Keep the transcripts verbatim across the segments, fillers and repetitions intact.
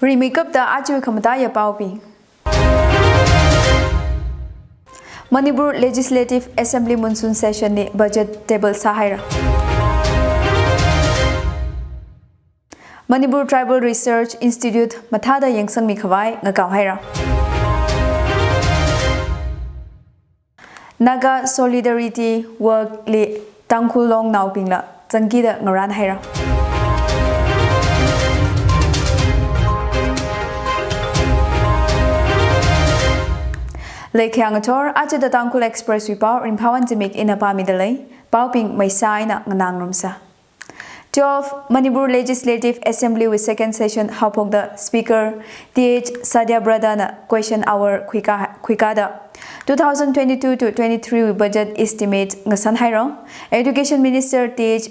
Rimeikapta aja khamataiya paobing. Manipur Legislative Assembly monsoon session li budget table sāhaira. Manipur Tribal Research Institute mathāda yangsangmi khavai ngakao haira. Naga Solidarity Walk li Tangkhul Longnaobingla zangkida ngaran haira. Leikhyang athor, aja The Tangkhul Express wui pao, Ringphawon Zimik ina pāmida lei, paobing maisa eina nganā ngarumsa. Twelve, Manipur Legislative Assembly wui second session haophokda Speaker Th Satyabrata na question hour khuika, khuikada two thousand twenty-two to twenty-three wui budget estimate ngasan haira. Education Minister Th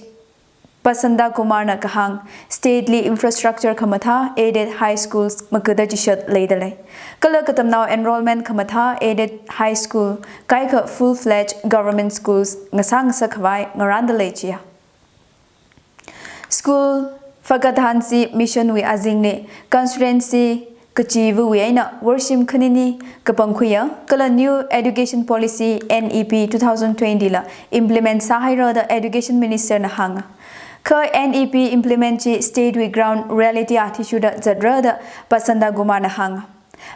Basanta Kumar na kahāng, state li infrastructure khamathā aided high schools magada chishat leida lei. Kala katamnao enrollment khamathā aided high school kaikha full-fledged government schools ngasā ngasak khavai ngaranda lei chiya. School Fakathansi Mission wui azingli constituency kachiva̱wui eina worshim khanini kapangkhuiya, kala New Education Policy, N E P, two thousand twenty la implement sāhaira da Education Minister na hānga. Kha N E P implement chi state wui ground reality athishurda zatra da Basanta Kumar na hānga.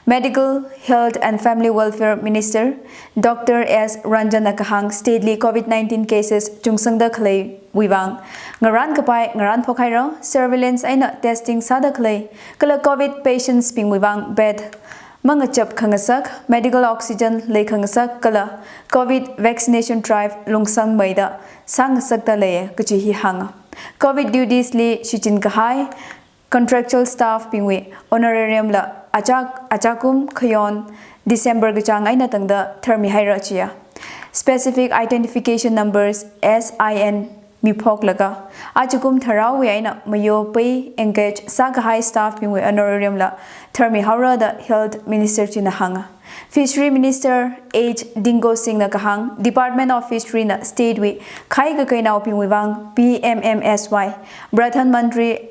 Medical, Health and Family Welfare Minister Doctor S Ranjan na kahāng, state li COVID nineteen cases chungsangda khaleiwui vang ngaran kapai ngaranphok haira, surveillance eina testing sāda khalei, kala COVID patients bingwui vang bed mangachap khangasak, medical oxygen leikhangasak, kala COVID vaccination drive lungsangmeida sāngasakda lei kachi hi hānga. COVID duties li shichin kahai contractual staff bingwui honorarium la achak, achakum khayon December kachāng eina tangda tharmi haira chiya. Specific Identification Numbers, S I N, miphoklaga achakum tharāwui eina mayo pay engage sākahai staff bingwui honorarium la tharmi haora da Health Minister china hānga. Fishery Minister H Dingo Singh na kahāng, Department of Fishery na state wui khai kakeinao bingwui vang P M M S Y, Pradhan Mantri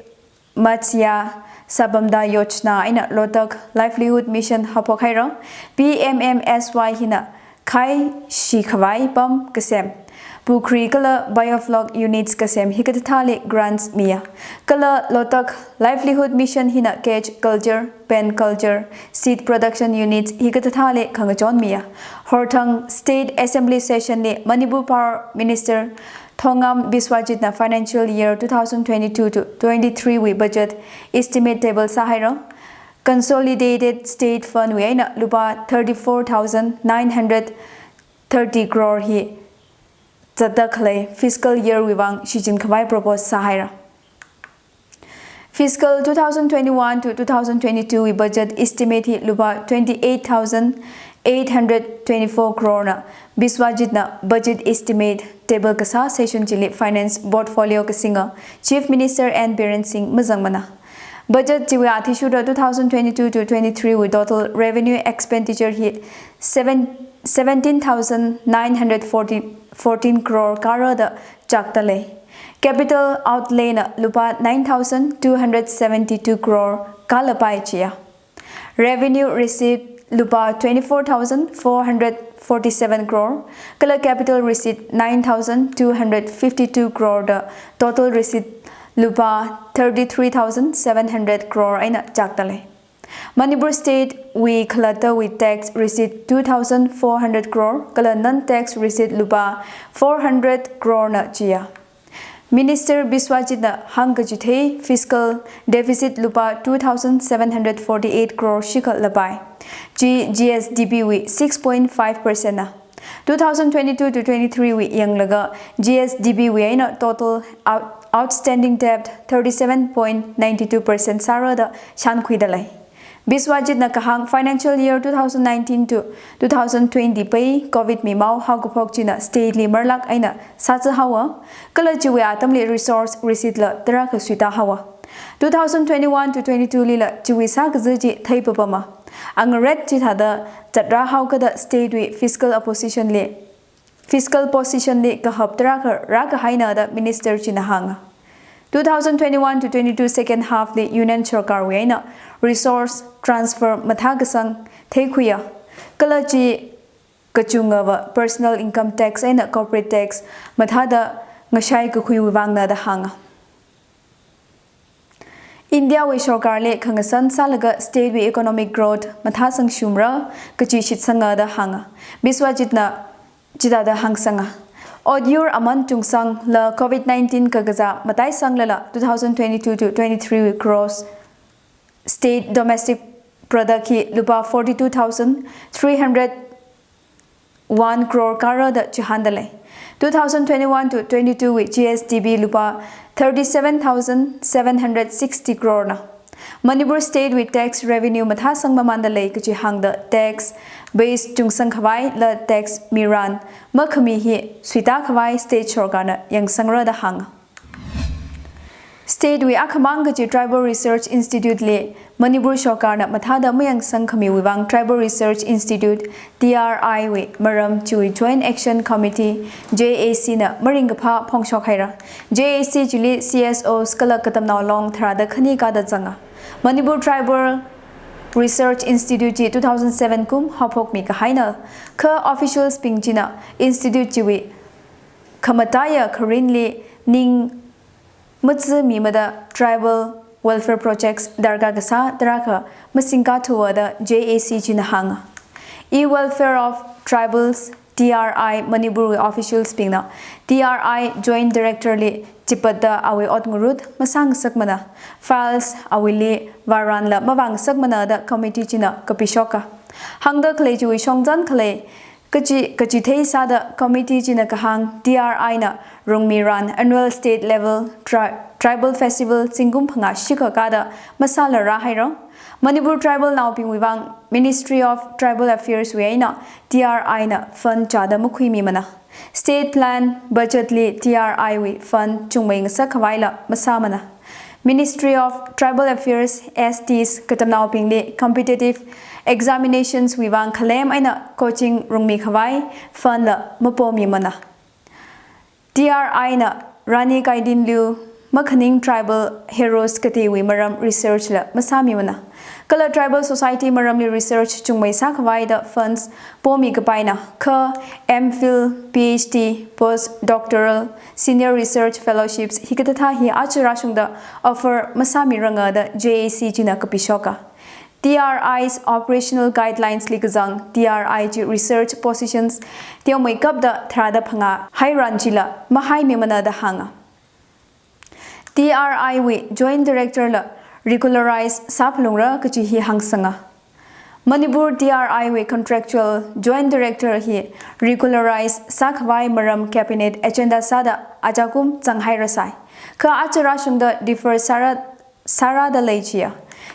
Matsya Sampada Yojana eina Lotak Livelihood Mission haophok haira. P M M S Y hina khai shikhavai pam kasem, pukhri kala biofloc units kasem hikathāthāli grants miya. Kala Lotak Livelihood Mission hina cage culture, pen culture, seed production units hikathāthāli khangachon miya. Horthang State Assembly session li Manipur Power Minister Thongam Biswajit na financial year two thousand twenty-two to twenty-three wui budget estimate table sāhaira. Consolidated state fund wui eina lupā thirty-four thousand nine hundred thirty crore hi zatda khalei fiscal year wui vang shichin khavai propose sāhaira. Fiscal two thousand twenty-one to two thousand twenty-two wui budget estimate hi lupā twenty-eight thousand eight hundred twenty-four crore na Biswajit na budget estimate table kasā session chili finance portfolio kasinga Chief Minister N Biren Singh mazangmana. Budget chiwui athishurda two thousand twenty-two to twenty-three wui total revenue expenditure hi seven, seventeen thousand nine hundred forty, fourteen crore kāra da chakta lei. Capital outlay na lupā nine thousand two hundred seventy-two crore kālapai chiya. Revenue receipt lupā twenty-four thousand four hundred forty-seven crore, kala capital receipt nine thousand two hundred fifty-two crore da total receipt lupā thirty-three thousand seven hundred crore eina chakta lei. Manipur State wui khalattawui tax receipt two thousand four hundred crore, kala non-tax receipt lupā four hundred crore na chiya. Minister Biswajit na hāngkachithei fiscal deficit lupā two thousand seven hundred forty-eight crore shikha lapai. Chi G S D P wui six point five percent na. Two thousand twenty-two to twenty-three wui yanglaga G S D P wui eina total out-, outstanding debt thirty-seven point nine two percent sāra da shānkhuida lei. Biswajit na kahāng, financial year two thousand nineteen to two thousand twenty pai COVID mimao haokaphok china state li marlak eina sāzā haowa, kala chiwui atamli resource receipt la tarākha suita haowa. Two thousand twenty-one to twenty-two lila chiwui sākazā chi theipapama. Angaret chithāda zatra haokada state wui fiscal opposition li, fiscal position li kahap tarākha rākahaina da minister china hānga. Two thousand twenty-one to twenty-two second half li Union Sorkarwui eina resource transfer mathākasang theikhuiya, kala chi kachungava personal income tax eina corporate tax mathāda ngashai kakhuiwui vangna da hānga. Indiawui sorkarli khangasan sālaga statewui economic growth mathāsangshumra kachi shitsanga da hānga. Biswajitna chithāda hāngsanga. Otyur aman chungsangla covid nineteen kakazā mataisanglala two thousand twenty-two to twenty-three gross state domestic product hi lupā forty-two thousand three hundred one crore kārada chihānda lei. Two thousand twenty-one to twenty-two wui G S D P lupā thirty-seven thousand seven hundred sixty crore na. Manipur state wui tax revenue mathāsang mamanda lei kachi hāngda tax base chungsang khavaila tax miran makhami hi suita khavai state sorkarna yangsangra da hānga. Statewui akhamang kachi Tribal Research Institute li Manipur sorkarna mathāda mayangsang khamiwui vang Tribal Research Institute, T R I wui maram chiwui Joint Action Committee, J A C na maringkaphā phongshok haira. J A C chili C S Os kala katamnao long tharāda khani kāda zanga. Manipur Tribal Research Institute chi two thousand seven kum haophokmi kahaina, kha officials bing china institute chiwui khamataiya kharinli ning matsumimada tribal welfare projects darkar kasā tarākha masingkathua da J A C china hānga. E-Welfare of Tribals, T R I Manipur wui officials bingna T R I Joint Director li chipatda awui ot ngarut masāngasakmana, files awuili vāranla mavāngasakmana da committee china kapishoka. Hāngda khalei chiwui shongzan khalei kachi, kachithei sāda committee china kahāng T R I na rungmiran annual state level tri-, tribal festival zingkum phangā shikha kāda masāla rāhaira. Manipur tribal naobingwui vang Ministry of Tribal Affairs wui eina T R I na fund chāda makhuimimana. State plan budget li T R I wui fund chungmei ngasak khavaila masāmana. Ministry of Tribal Affairs, S Ts katamnaobingli competitive examinations wui vang khalem eina coaching rungmi khavai fund la mapomimana. T R I na Rani Gaidinliu makhaning tribal heroes kateiwui maram research la masāmimana. Kala tribal society maramli research chungmei sākhavaida funds pomi kapaina, kha M Phil, P H D, postdoctoral, senior research fellowships hikathā hi aja rāshungda offer masāmiranga da J A C china kapishoka. T R I's operational guidelines li kazang T R I chi research positions teomeikapda tharāda phangā hairan chila mahaimimana da hānga. T R I wui Joint Director la regularize sāphalungra kachi hi hāngsanga. Manipur T R I wui contractual Joint Director hi regularize sākhavai maram cabinet agenda sāda ajakum zanghairasai. Kha aja rāshungda defer sāra, sārada leichiya.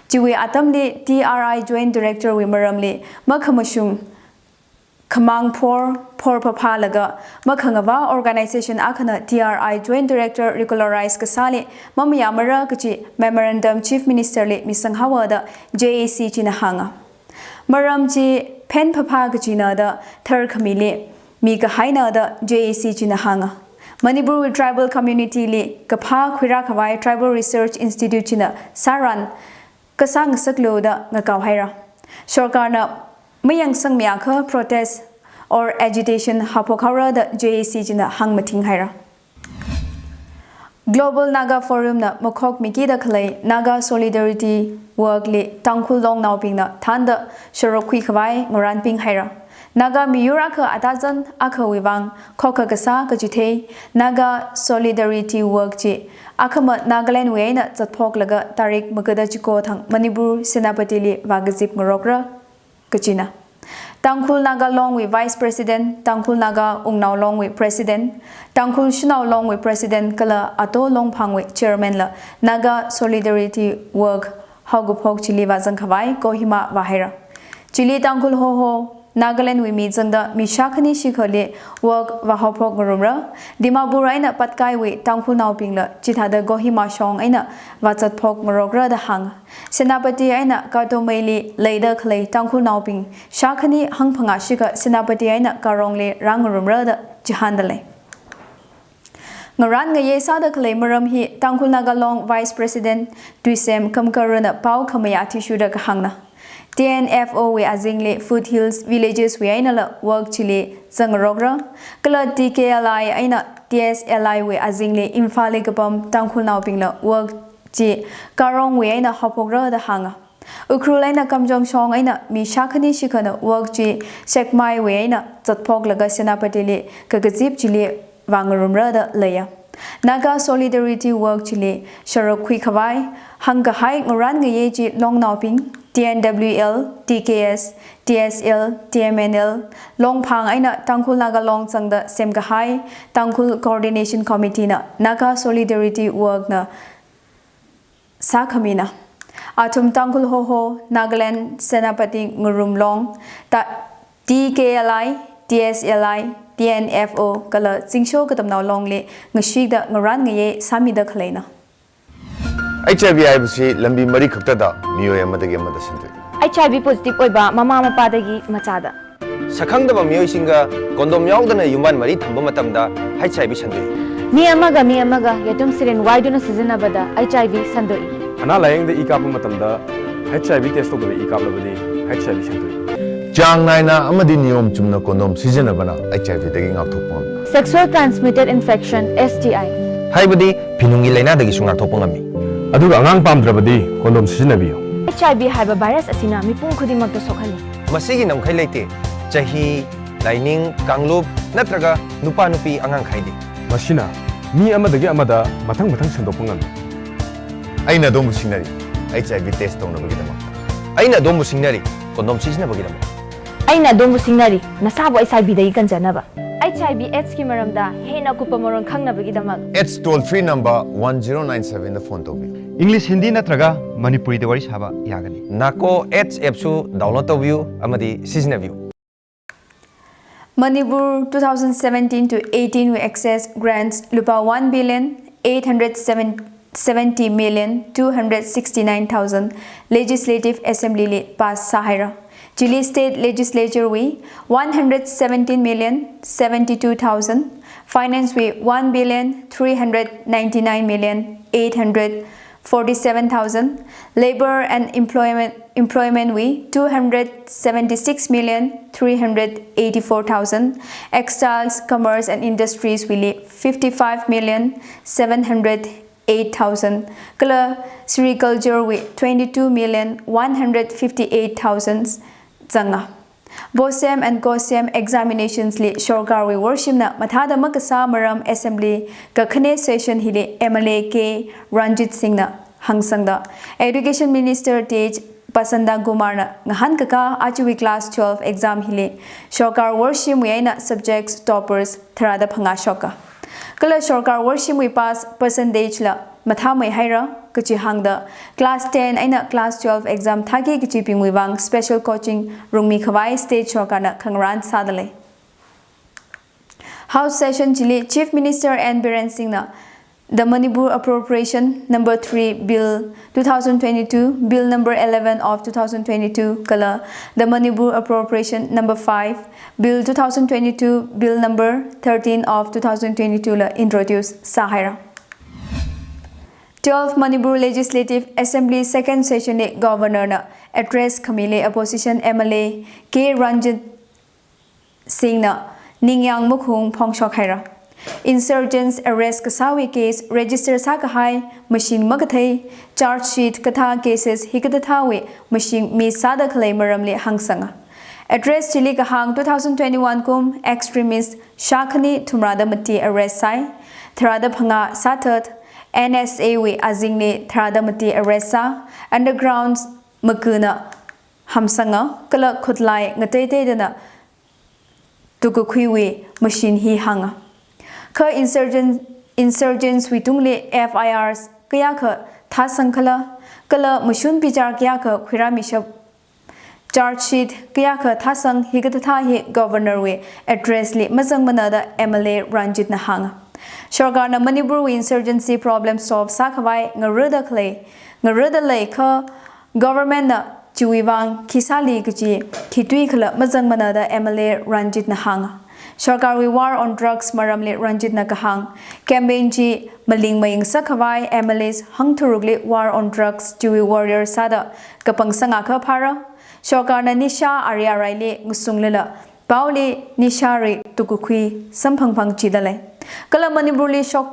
Chiwui atamli T R I Joint Director wui maramli makhamashung khamang phor, phor phaphālaga makhangavā organization akhana T R I Joint Director regularize kasāli mamayāmara kachi memorandum Chief Minister li misanghaowa da J A C china hānga. Maram chi phen phaphā kachina da tharkhamili mi kahaina da J A C china hānga. Manipur wui tribal community li kaphā khuirākhavai Tribal Research Institute china sāran kasāngasaklu da ngakao haira. Sorkarna mayangsangmiakha protest or agitation haophok haora da J A C china hāngmathing haira. Global Naga Forum na makhokmikida khalei Naga Solidarity Work li Tangkhul longnaobingna thānda sharok khuikhavai ngaranping haira. Naga miyur akha atazan akhawui vang khokha kasā kachithei Naga Solidarity Work chi akhama Nagaland wui eina zatphoklaga tarik magada chiko thang Manipur Senapati li vākazip ngarokra kachina. Tangkhul Naga Long wui Vice President, Tangkhul Naga Wungnao Long wui President, Tangkhul Shanao Long wui President kala Ato Longphang wui Chairman la Naga Solidarity Work haokaphok chili vāzangkhavai Kohima vāhaira. Chili Tangkhul Hoho, Nagaland wui mi zangda mi shākhani shikhali work vāhaophok ngarumra. Dimapur eina Patkai wui Tangkhulnaobingla chithāda Kohima shong eina vāzatphok ngarokra da hānga. Senapati eina Kadomeili leida khalei Tangkhulnaobing shākhani hangphangā shikha Senapati eina Karongli rāngarumra da chihānda lei. Ngaran ngayei sāda khalei maram hi Tangkhul Naga Long Vice President Tuisem Kamkarana pao khamayā athishurda kahāngna. T N F O wui azingli foothills villages wui einala work chili zangrokra, kala T K L I eina T S L I wui azingli Imphalli kapam Tangkhulnaobingla work chi Karongwui eina haophokra da hānga. Ukhrul eina Kamjong shong eina mi shākhani shikhana work chi Sekmaiwui eina zatphoklaga Senapatili kakazip chili vāngarumra da leiya. Naga Solidarity Work chili sharuk khuikhavai hāngkahai ngaran ngayei chi Longnaobing, T N W L, T K S, T S L, T M N L, Longphang eina Tangkhul Naga Long zangda semkahai Tangkhul Coordination Committee na Naga Solidarity Work na sākhamina. Athum Tangkhul Hoho, Nagaland, Senapati Ngarum Long, ta T K L I, T S L I, T N F O kala Zingsho Katamnao Longli ngashikda ngaran ngayei sāmida khaleina. H I V ꯍꯥꯏꯕꯁꯤ ꯂꯝꯕꯤ ꯃꯔꯤ ꯈꯛꯇꯗ ꯃꯤꯑꯣꯏ ꯑꯃꯗꯒꯤ ꯑꯃꯗ ꯁꯟꯗꯣꯛꯏ꯫ H I V positive ꯑꯣꯏꯕ ꯃꯃꯥ ꯃꯄꯥꯗꯒꯤ ꯃꯆꯥꯗ꯫ ꯁꯛꯈꯪꯗꯕ ꯃꯤꯑꯣꯏꯁꯤꯡꯒ condom ꯌꯥꯎꯗꯅ ꯌꯨꯝꯕꯥꯟ ꯃꯔꯤ ꯊꯝꯕ ꯃꯇꯝꯗ H I V ꯁꯟꯗꯣꯛꯏ꯫ ꯃꯤ ꯑꯃꯒ ꯃꯤ ꯑꯃꯒ ꯌꯦꯇꯨꯝ syringe ꯋꯥꯏꯗꯨꯅ ꯁꯤꯖꯤꯟꯅꯕꯗ H I V ꯁꯟꯗꯣꯛꯏ꯫ ꯑꯅꯥ ꯂꯥꯌꯦꯡꯗ ꯏ ꯀꯥꯞꯄ ꯃꯇꯝꯗ H I V test ꯇꯧꯗꯕ ꯏ ꯀꯥꯞꯂꯕꯗꯤ H I V ꯁꯟꯗꯣꯛꯏ꯫ ꯆꯥꯡ ꯅꯥꯏꯅ ꯑꯃꯗꯤ ꯅꯤꯌꯣꯝ ꯆꯨꯝꯅ condom ꯁꯤꯖꯤꯟꯅꯕꯅ H I V ꯗꯒꯤ ꯉꯥꯛꯊꯣꯛꯄ ꯉꯝꯃꯤ꯫ Sexual transmitted infection, S T I꯫ ꯍꯥꯏꯕꯗꯤ ꯐꯤꯅꯨꯡꯒꯤ ꯂꯥꯏꯅꯥꯗꯒꯤꯁꯨ ꯉꯥꯛꯊꯣꯛꯄ ꯉꯝꯃꯤ꯫ ꯑꯗꯨꯒ ꯑꯉꯥꯡ ꯄꯥꯝꯗ꯭ꯔꯕꯗꯤ condom ꯁꯤꯖꯤꯟꯅꯕꯤꯌꯨ꯫ H I V ꯍꯥꯏꯕ virus ꯑꯁꯤꯅ ꯃꯤꯄꯨꯝ ꯈꯨꯗꯤꯡꯃꯛꯇ ꯁꯣꯛꯍꯜꯂꯤ꯫ ꯃꯁꯤꯒꯤ ꯉꯝꯈꯩ ꯂꯩꯇꯦ꯫ ꯆꯍꯤ, ꯂꯥꯏꯅꯤꯡ, ꯀꯥꯡꯂꯨꯞ ꯅꯠꯇ꯭ꯔꯒ ꯅꯨꯄꯥ ꯅꯨꯄꯤ ꯑꯉꯥꯡ ꯈꯥꯏꯗꯦ꯫ ꯃꯁꯤꯅ ꯃꯤ ꯑꯃꯗꯒꯤ ꯑꯃꯗ ꯃꯊꯪ ꯃꯊꯪ ꯁꯟꯗꯣꯛꯄ ꯉꯝꯃꯤ꯫ ꯑꯩꯅ ꯑꯗꯣꯝꯕꯨ ꯁꯤꯡꯅꯔꯤ, H I V test ꯇꯧꯅꯕꯒꯤꯗꯃꯛ꯫ ꯑꯩꯅ ꯑꯗꯣꯝꯕꯨ ꯁꯤꯡꯅꯔꯤ, condom ꯁꯤꯖꯤꯟꯅꯕꯒꯤꯗꯃꯛ꯫ ꯑꯩꯅ ꯑꯗꯣꯝꯕꯨ ꯁꯤꯡꯅꯔꯤ, ꯅꯁꯥꯕꯨ H I V ꯗꯒꯤ ꯀꯟꯖꯅꯕ꯫ H I V AIDS ꯀꯤ ꯃꯔꯝꯗ ꯍꯦꯟꯅ ꯑꯀꯨꯞꯄ ꯃꯔꯣꯜ ꯈꯪꯅꯕꯒꯤꯗꯃꯛ꯫ AIDS toll free number one zero nine seven ꯗ phone ꯇꯧꯕꯤꯌꯨ꯫ English, Hindi ꯅꯠꯇ꯭ꯔꯒ ꯃꯅꯤꯄꯨꯔꯤꯗ ꯋꯥꯔꯤ ꯁꯥꯕ ꯌꯥꯒꯅꯤ꯫ NACO AIDS app ꯁꯨ download ꯇꯧꯕꯤꯌꯨ ꯑꯃꯗꯤ ꯁꯤꯖꯤꯟꯅꯕꯤꯌꯨ꯫ Manipur two thousand seventeen to eighteen wui access grants ꯂꯨꯄꯥ one billion eight hundred seventy million two hundred sixty nine thousand Legislative Assembly li pass sāhaira. Chili State Legislature wui one hundred seventeen million seventy two thousand, Finance wui one billion three hundred ninety nine million eight hundred forty seven thousand, Labour and Employment, Employment wui two hundred seventy six million three hundred eighty four thousand, Textiles, Commerce and Industries wuili fifty five million seven hundred eight thousand, kala Sericulture wui twenty two million one hundred fifty eight thousand zanga. BOSEM and COHSEM examinations li sorkar wui worshimna mathāda makasā maram Assembly kakhane session hili M L A K Ranjit Singh na hāngsangda, Education Minister Th Basanta Kumar na ngahānkaka achiwui class twelve exam hili sorkar worshimwui eina subjects toppers tharāda phangā shoka. Kala sorkar worshimwui pass percentage la mathāmei haira kachi hāngda, class ten eina class twelve exam thāki kachibingwui vang special coaching rungmi khavai state sorkar na khangarān sādalei. House session chili Chief Minister N Biren Singh na the Manipur Appropriation number three Bill two thousand twenty two, Bill number eleven of two thousand twenty two kala the Manipur Appropriation number five Bill two thousand twenty two, Bill number thirteen of two thousand twenty two la introduce sāhaira. Twelve Manipur Legislative Assembly second session li Governor na address khamili Opposition M L A K Ranjit Singh na ningyāng makhung phongshok haira. Insurgents arrest kasāwui case register sākahai mashing makathei, charge sheet kathā cases hikathāthāwui mashing miss sāda khalei maramli hāngsanga. Address chili kahāng two thousand twenty one kum extremist shākhani thumrāda mati arrest sāi, tharāda phangā sāthat, N S A wui azingli tharāda mati arrest sā, underground makana hamsanga, kala khutlai ngateiteidana tukakhuiwui mashing hi hānga. Kha insurgent, insurgents wui tungli F I Rs kayākha thāsang khala, kala mashun bichar kayākha khuirāmishap, charge sheet kayākha thāsang hikathāthā hi Governor wui address li mazangmana da M L A Ranjit na hānga. Sorkar na Manipur wui insurgency problem solve sākhavai ngarāda khalei, ngarāda lei kha Government na chiwui vang khi sāli kachi khi tui khala mazangmana da M L A Ranjit na hānga. Sarkarwui War on Drugs maramli Ranjitna kahāng, campaign chi maling maying sākhavai M L As hangtharukli War on Drugs chiwui warrior sāda kapangsang akha phāra. Sarkarna nisha ari araili ngasunglala, paoli nisha ri tukakhui samphangphang chida lei. Kala Manipurli shok,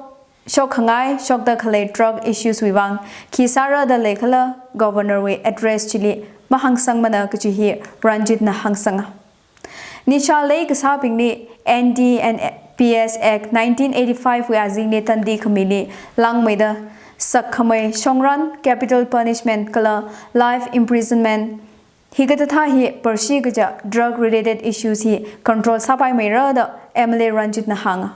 shokkhangai, shokda khalei drug issues wui vang khi sāra da leikhala Governor wui address chili mahāngsangmana kaji hi Ranjitna hāngsanga. Nisha lei kasābingli N D P S Act nineteen eighty-five wui azingli tandi khamili langmeida sakkhamei shongran, capital punishment kala life imprisonment hikathāthā hi parshi kaja drug related issues hi control sāpaimeira da M L A Ranjitna hānga.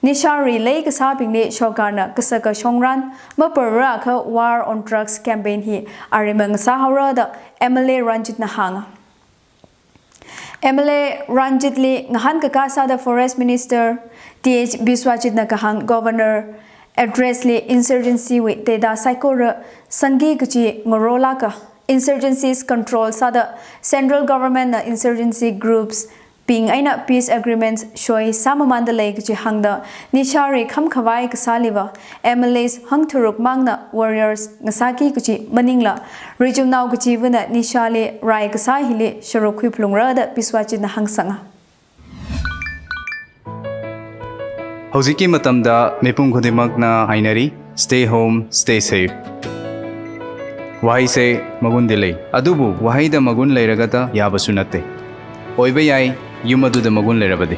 Nisha ri lei kasābingli sarkarna kasaka shongran maparra kha War on Drugs campaign hi arimang sāhaora da M L A Ranjitna hānga. M L A Ranjitli ngahānkakā sāda Forest Minister T H Biswajitna kahāng Governor address li insurgency wui data saikora sangki kaji ngarolaga insurgencies control sāda central government na insurgency groups bing eina peace agreements soi sāmamanda lei kaji hāngda nisha ri khamkhavai kasāliva M L As hangtharuk mangna warriors ngasāki kaji maningla, rijumnao kachivana nishali rai kasā hili sharuk khuiphalungra da Biswajitna hāngsanga. Hꯧjikki matamda mipum khudingmakna hainari, "Stay home, stay safe." Wahaise magundi lei. Adubu wahaida magun leiragada yabasu natte. Oiba yai, yum aduda magun leirabadi.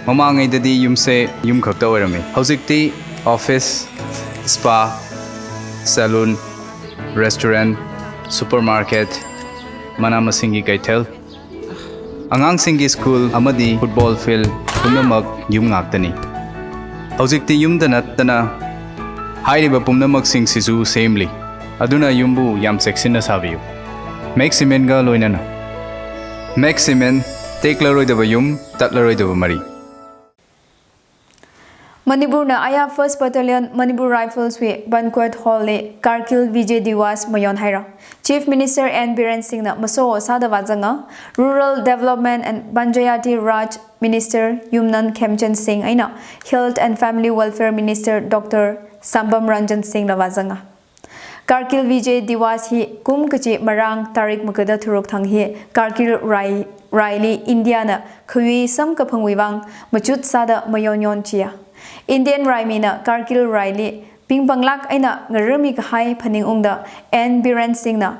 Mamangaidadi yumse yum khakta oirame. Hojikti office, spa, salon, restaurant, supermarket, mana masinggi kaithel, angangsinggi school amadi football field pumnamak yum ngaktani. Hojikti yumda nattana hairiba pumnamaksing sisu semli. Aduna yumbu yam cheksinna sabiyu. Maximin ga loinana. Maximin, teklaroidaba yum, tatlaroidaba mari. Manipurna aya First Battalion Manipur Rifles wui Banquet Hall li Kargil Vijay Diwas mayon haira. Chief Minister N Biren Singhna maso sāda vāzanga, Rural Development and Panchayati Raj Minister Yumnam Khemchand Singh eina Health and Family Welfare Minister Doctor Sambam Ranjan Singhla vāzanga. Kargil Vijay Diwas hi kum kachi marāng tarik magada tharuk thang hi Kargil rai, raili India na khayui samkaphangwui vang machut sāda mayonyon chiya. Indian raimina Kargil raili pingpanglāk eina ngarami kahai phaningungda N Biren Singhna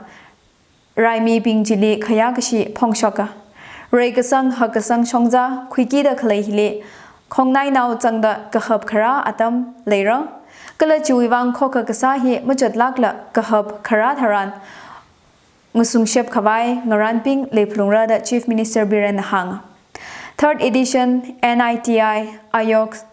raimibing chili khayākashi phongshoka. Reikasang hakkasang shongza khuikida khalei hili khongnainao zangda kahap kharā atam leira. Kala chiwui vang khokha kasā hi machatlākla kahap kharā tharan ngasungshap khavai ngarānbing leiphalungra da Chief Minister Biren na hānga. Third edition N I T I Aayog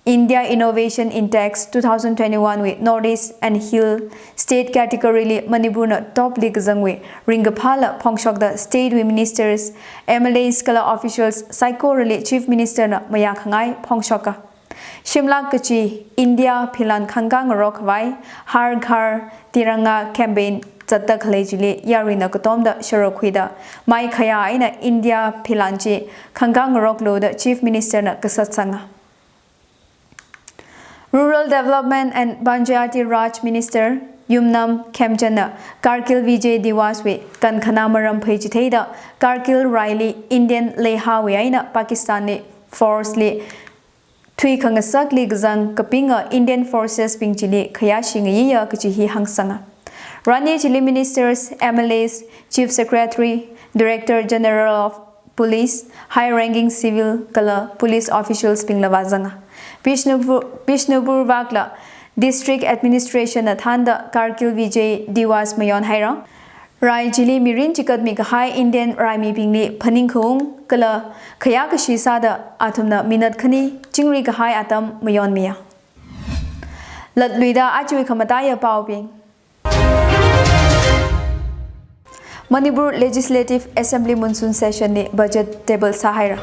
India Innovation Index two thousand twenty-one wui Northeast and Hill State category li Manipurna top li kazangwui ringkaphāla phongshokda state wui ministers, M L As kala officials saikorali Chief Minister na mayākhangai phongshoka. Shimlāk kachi India philan khangkā ngarok khavai Har Ghar Tiranga campaign zatda khalei chili yaruina katomda sharok khuida mai khayā eina India philan chi khangkā ngaroklu da Chief Minister na kasatsanga. Rural Development and Panchayati Raj Minister Yumnam Khemchand na Kargil Vijay Diwas wui kankhana maram pheichitheida Kargil raili Indian leihawui eina Pakistan li force li thui khangasakli kazang kapinga Indian forces bing chili khayāshi ngayiya kachi hi hāngsanga. Rani chili ministers, M L As, Chief Secretary, Director General of Police, high ranking civil kala police officials bingla vāzanga. Bishnupur, Bishnupur vakla District Administration na thānda Kargil Vijay Diwas mayon haira. Rai chili mirin chikatmi kahai Indian raimibingli phaningkhaung kala khayākashi sāda athumna minute khani chingri kahai atam mayonmiya. Latluida achui khamataiya paobing. Manipur Legislative Assembly monsoon session li budget table sāhaira.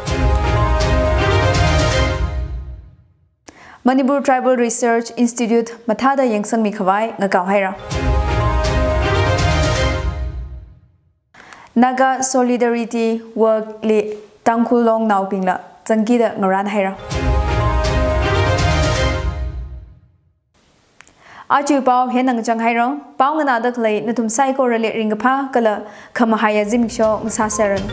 Manipur Tribal Research Institute mathāda yangsangmi khavai ngakao haira. Naga Solidarity Work li Tangkhul Long naobingla zangkida ngarān haira. Aja pao hina ngachang haira. Pao nganāda khalei nathum saikorali ringkaphā kala khamahaiya zimiksho ngasāseranu.